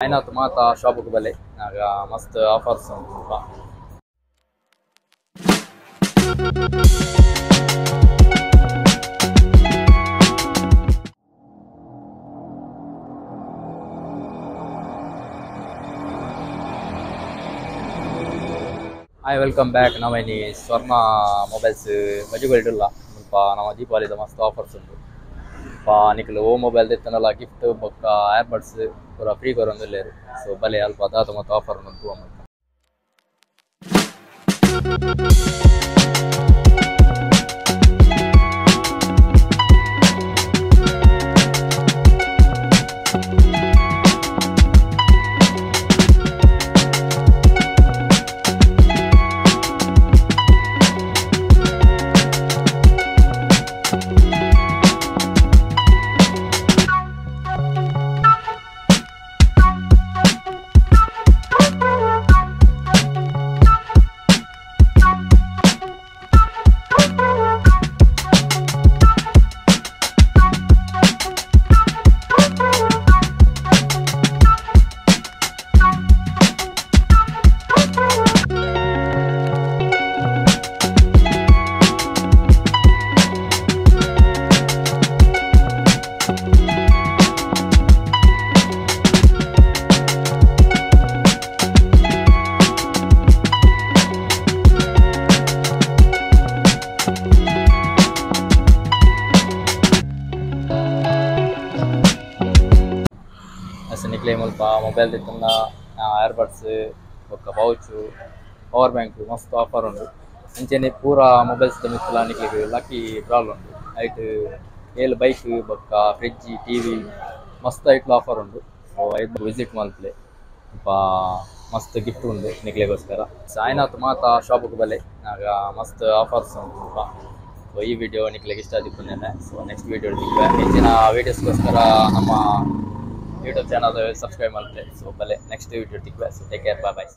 ಐನಾತ್ ಮಾತ ಶಾಪ್ ಬಲೆ ನಾಗ ಮಸ್ತ್ ಆಫರ್ಸ್ ಉಂಟು. Hi welcome back. ನಮೈನಿ ಸ್ವರ್ಣ ಮೊಬೈಲ್ಸ್ ಬಜುಗಳಿಡಲ್ಲ ಮುಲ್ಪ ನಮ್ಮ ದೀಪಾವಳಿದ ಮಸ್ತ್ ಆಫರ್ಸ್ ಉಂಟು. ನಿಕ್ಲು ಓ ಮೊಬೈಲ್ ದೆತ್ತನಲ ಗಿಫ್ಟ್ ಬೊಕ್ಕ ಏರ್ಬಡ್ಸ್ ಪೂರ ಫ್ರೀ ಕೊರೊಂದುಲ್ಲೆರ್. ಸೊ ಬಲೆ ಅಲ್ಪ ದಾದ ಮಸ್ತ್ ಆಫರ್ ಉಂಟು. ನಿಕ್ಲೆ ಮುಲ್ಪ ಮೊಬೈಲ್ ದೆತ್ತುಂಡ ಏರ್ಬಡ್ಸ್ ಬೊಕ್ಕ ಪೌಚು ಪವರ್ ಬ್ಯಾಂಕ್ ಮಸ್ತ್ ಆಫರ್ ಉಂಡು. ಅಂಚನೆ ಪೂರ ಮೊಬೈಲ್ಸ್ ದ ಮಿತ್ತುಲ ನಿಕ್ಲೆಗ್ ಲಕ್ಕಿ ಡ್ರಾ ಉಂಡು. ಐಟ್ 7 ಬೈಕ್ ಬೊಕ್ಕ ಫ್ರಿಡ್ಜ್ ಟಿವಿ ಮಸ್ತ್ ಐಟ್ಲ ಆಫರ್ ಉಂಡು. ಸೊ ಐಟ್ ವಿಸಿಟ್ ಮಲ್ಪಲೆ ಮುಲ್ಪ ಮಸ್ತ್ ಗಿಫ್ಟ್ ಉಂಡು ನಿಕ್ಲೆಗೋಸ್ಕರ. ಆಯ್ನಾತ್ ಮಾತ ಶಾಪ್ ಬಲೆ ನಾಗ ಮಸ್ತ್ ಆಫರ್ಸ್ ಉಂಟು ಮುಲ್ಪ. ಸೊ ಈ ವಿಡಿಯೋ ನಿಕ್ಲೆಗ್ ಇಷ್ಟ ಆದಿಪ್ಪುಂದೇನೆ. ಸೊ ನೆಕ್ಸ್ಟ್ ವಿಡಿಯೋ ತಿಕ್ಕುವೆ. ಹೆಚ್ಚಿನ ವೀಡಿಯೋಸ್ಗೋಸ್ಕರ ನಮ್ಮ ಯೂಟ್ಯೂಬ್ ಚಾನಲ್ ಸಬ್ಸ್ಕ್ರೈಬ್ ಮಾಡ್ತಾರೆ. ಸೊ ಬಲೆ ನೆಕ್ಸ್ಟ್ ವಿಡಿಯೋ ತಿಕ್ಕುವೆ. So take care, bye bye.